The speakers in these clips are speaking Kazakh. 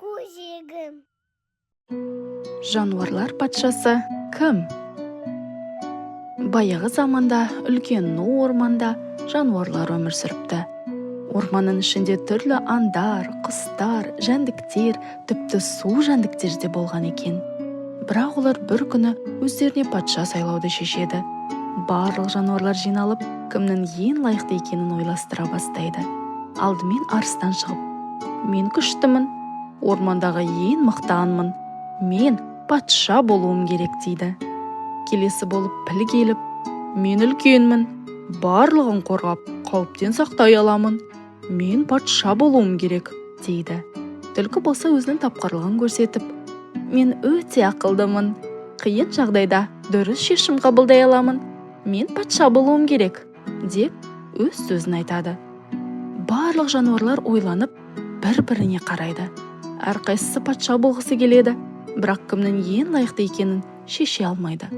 Көжегім. Жануарлар патшасы кім? Баяғы заманда үлкен ну орманда жануарлар өмір сүріпті. Орманның ішінде түрлі аңдар, құстар, жәндіктер, тіпті су жәндіктері де болған екен. Бірақ олар бір күні өздеріне патша сайлауды шешеді. Барлық жануарлар жиналып, кімнің ең лайықты екенін ойластыра бастайды. Алдымен арыстан шығып: «Мен күштімін, ормандағы ең мықты аңмын, мен патша болуым керек», – дейді. Келесі болып піл келіп: «Мен үлкенмін, барлығын қорғап, қауіптен сақтай аламын, мен патша болуым керек», – дейді. Түлкі болса, өзінің тапқырлығын көрсетіп: «Мен өте ақылдымын, қиын жағдайда дұрыс шешім қабылдай аламын, мен патша болуым керек», – деп өз сөзін айтады. Барлық жануарлар ойланып, бір біріне қарайды. Әрқайсысы патша болғысы келеді, бірақ кімнің ең лайықты екенін шеше алмайды.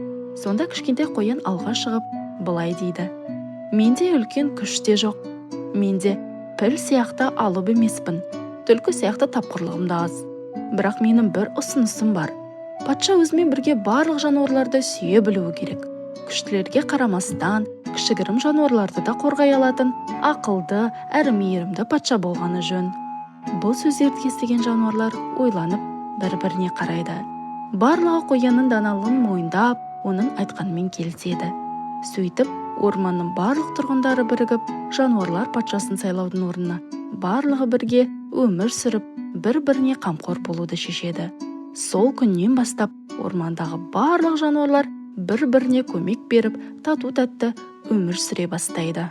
Сонда кішкентай қоян алға шығып, былай дейді: «Менде үлкен күш те жоқ, менде піл сияқты алып емеспін, түлкі сияқты тапқырлығым да аз. Бірақ менің бір ұсынысым бар: патша өзімен бірге барлық жануарларды сүйе білуі керек. Күштілерге қарамастан, кішігірім жануарларды да қорғай алатын ақылды әрі мейірімді патша болғаны жөн». Бұл сөздерді естіген жануарлар ойланып, бір біріне қарайды. Барлығы қоянның даналығын мойындап, оның айтқанымен келіседі. Сөйтіп, орманның барлық тұрғындары бірігіп, жануарлар патшасын сайлаудың орнына барлығы бірге өмір сүріп, бір біріне қамқор болуды шешеді. Сол күннен бастап ормандағы барлық жануарлар бір біріне көмек беріп, тату тәтті өмір сүре бастайды.